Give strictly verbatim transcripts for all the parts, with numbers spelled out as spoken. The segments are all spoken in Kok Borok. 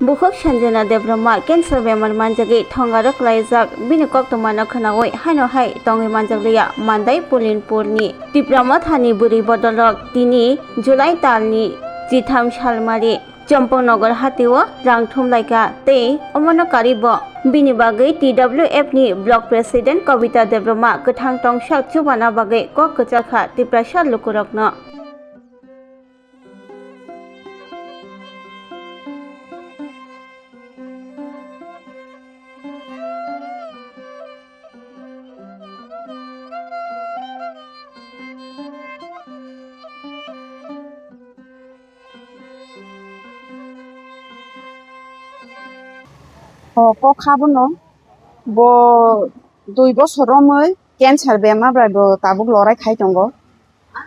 Bukhuk Sanjana Debbarma cancer bemar manjagwi thongaro kwlaijak, bini koktwmano khwnawi haino hai tongwi manjakliya Mandai Pulinpurni Tipra Mothani bwrwi bodolrok tini July talni chitham salmari Chompongnogar hatio rang thumlaikha tei omono karwi bo bini bagwi T W F ni Block President Kobita Debbarma kwthang tongsak chubana bagwi kok kwcharkha Tiprasa lukurokno. O kok abono bo dui bosor romwi cancer bemar bai bo tabuk lorai khai tongo.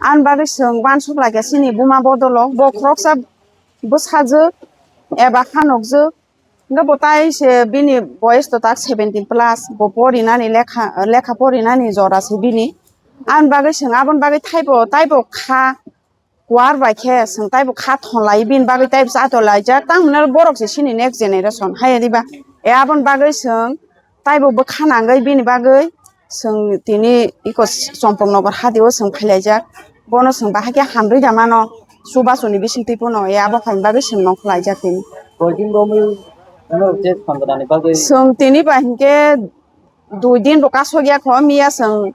Ani bagwi chwng uansuk laikha chini buma bodolo bo khoroksa bwsajwk eba khanokjwk. Hwnkhe bo tai se bini boyes to tak seventeen plus, bo porinani lekha, lekha porinani jora se bini. Aboni bagwi chwng aboni bagwi taibo, taibo kha kuar bai khe chwng taibo kha thon lai bini bagwi taibo cha to laijak. Tamo borok se chini next generation hai diba. E aboni bagwi chwng taibo bwkha nangwi bini bagwi chwng tini iko Chompongnogar hatio chwng phailaijak. Bono chwng bahai khe hamrwi da mano, chubasuni bisingtwi pono e abo phaini bagwi chwng nongkhor laijak tini. Koidin romwi ano je Sanjanani bagwi? Chwng tini ba hinkhe dui din bo kasok ya kho, miya chwng,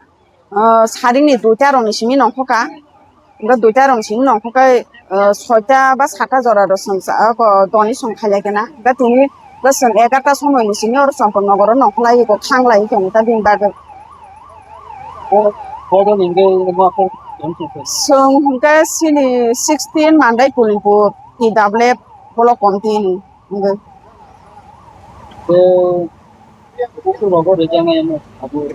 ah, saringni duita rokni simi nongkhoka. Hwnkhe duita rok simi nongkho khe, ah, soita ba satta jora rok chwng cha, ah, ko doni chwng khailai khe na. Hwnkhe tini bwswng egarta somoi ni simi oro Chompongnogar o nongkholai kho, khanglai khe ta bini bagwi. O, bodo ni hwnkhe ma khe. Chwng hwnkhe sini sixteen Mandai Pulinpur T W F block committee ni hwnkhe. Tei, bukhuk rogo rijak nai ano, abo.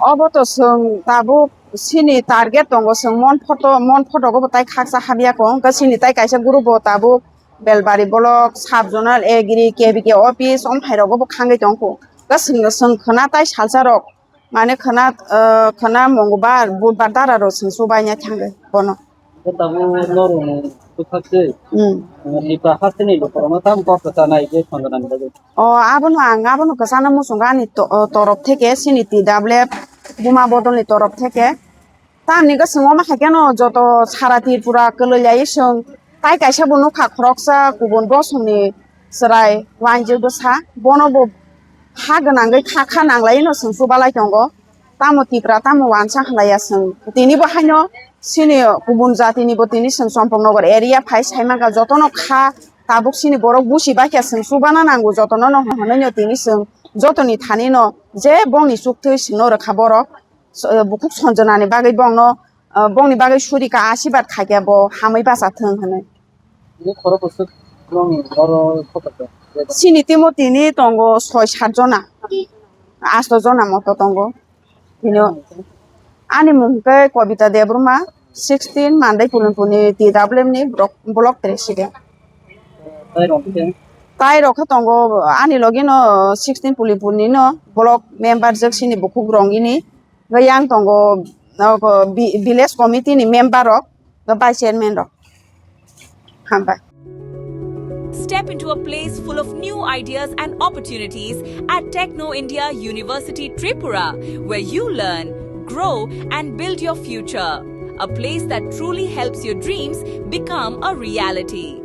Obo to chwng tabuk chini target tongo, chwng mon photo, mon photo go bo tai khaksa habya kho, hwnkhe chini tai kaisa group bo tabuk Belbari block, sub zonal agri, K B K office, om hai rogo bo khangwi tongkho. Hwnkhe chwng, chwng khwna tai salsa rok, mane khwna, ah, khwna Mongolbar, Budbar dara rok chwng chubaina thangwi bono. Bo tabuk norokni bwkhak se. Hmm. Tipra hasteni lukurokno tamo kok kwchanai je Sanjanani bagwi. O, abono ang, abono kwchana muchungo ani to-, o, torop theke, chini T W F buma bodolni torop theke. Tamni bwskango ma hai kheno joto sara Tripura kwlwi lai chwng tai kaisa bo nukha khoroksa kubun bosongni chwrai wanjwi bwsa. Bono bo ha gwnangwi kha kha nanglaino chwng chubalai tongo. Tamo Tipra, tamo wansa khlaiya chwng. Tini bo haino chini kubun jatini bo tini chwng Chompongnogar area phai sai mankha, jotono kha tabuk chini borok busi baikha chwng chubana nango, jotono no hwnwi no tini chwng jotoni thani no je bongni chukthwi chwngno rwkha borok. So, bukhuk Sanjanani bagwi bongno, ah, bongni bagwi surika asibad khaikha bo hamwi bacha thwng hwnwi. Ni khoro bwswk nong oro khotokha? Chini timo tini tongo soi sat jona, asto jona moto tongo. Tini ani mung khe Kobita Debbarma, sixteen Mandai Pulinpurni T W F ni block, block president. Tai rok khe? Tai rok khe tongo ani logi no sixteen Pulinpurni no block member jwk sini bukhuk rongini. Yang tongo, nogo vi-, village committee ni member rok, vice chairman rok. Hambai. Step into a place full of new ideas and opportunities at Techno India University Tripura, where you learn, grow, and build your future. A place that truly helps your dreams become a reality.